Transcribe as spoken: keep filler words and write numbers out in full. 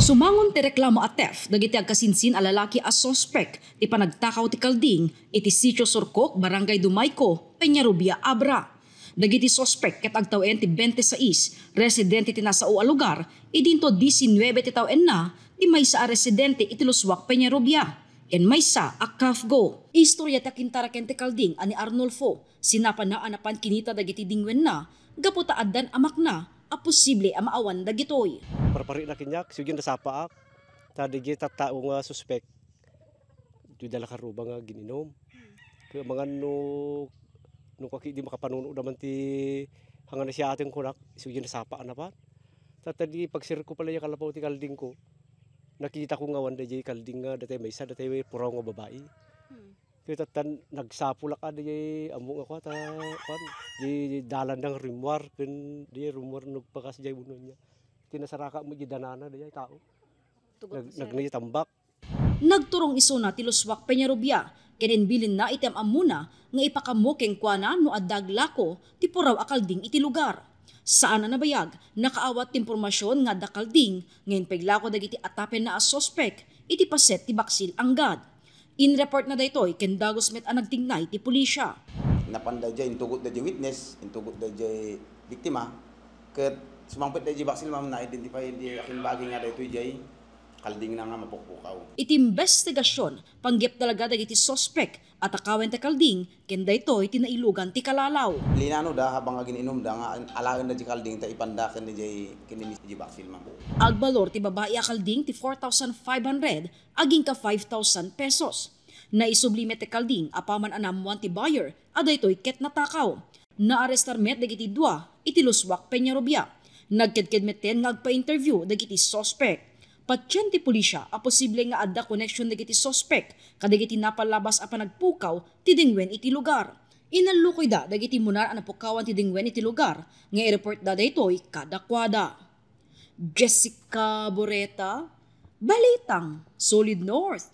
Sumangon ti reklamo a theft dagiti agkasinsin a lalaki a suspek ti panagtakaw ti kalding iti Sitio Surcoc, Barangay Dumayco, Peñarubia, Abra. Dagiti suspek ket agtawen ti twenty-six residente ti nasao a lugar, idinto diecinuebe ti tawenna, ti maysa a residente iti Luswak, Peñarubia, ken maysa a CAFGO. Istorya ti akintaraken ti kalding a ni Arnulfo, sinapanna a napan kinita dagiti dingwenna gapu ta addan a makna a posible a maawan dagitoy. Parparina kaniak, isu diay nasapaak, ta dagiti tattao nga suspek, dida la karuba nga agin-inom. Kaya mangan no, no kaki di makapanuno naman ti hangana siya ating kunak, isu diay nasapa a napan. Tatta di pagsirko pala diay kalapaw ti kalding ko, nakita ko nga awan daydiay kalding nga datay maysa, datay puraw nga babai. Hmm. Kaya tatta nagsapulak a daydiay ammo nga kwa, ta, kwan, di dalan dang rimwar, ken di rimwar nagpakas diay uno niya. Kinasaraka mo di danana daydiay tao. Tugot Nag-, mo, sir. Nagna tambak. Nagturong isuna ti Luswak, Peñarubia, ken imbilinna iti am-ammona nga ipakammo kenkuana no adda aglako ti puraw a kalding iti lugar. Saan a nabayag, nakaawat ti impormasion nga adda kalding nga inpailako dagiti atapenna a suspek iti paset ti Baksil, Angat. Inreportna daytoy ken dagus met a nagtignay ti pulisya. Napan daydiay, intugot daydiay witness, intugot daydiay biktima, ket sumangpet daydiay Baksil, ma'am, na-identify diay akin bagi nga daytoy diay kaldingna nga mapukpukaw. Iti imbestigasion, panggep talaga dagiti suspek a takawen ti kalding ken daytoy ti nailugan ti kalalaw. Linanoda habang agin-inumda nga alaenda diay kalding ta ipanda ken diay, ken ni Miss diay Baksil, ma'am. Agbalor ti babai a kalding ti four thousand five hundred agingga five thousand pesos. Naisubli met ti kalding apaman a naammoan ti buyer a daytoy ket natakaw. Naarestar met dagiti dua iti Luswak, Peñarubia. Nagkedked metten nga agpa-interview dagiti suspek. Patien ti pulisya a posible nga adda koneksion dagiti suspek kadagiti napalabas a panagpukaw ti dingwen iti lugar. Inallukoyda dagiti munar a napukawan ti dingwen iti lugar nga ireportda daytoy kadakuada. Jessica Boreta, Balitang Solid North.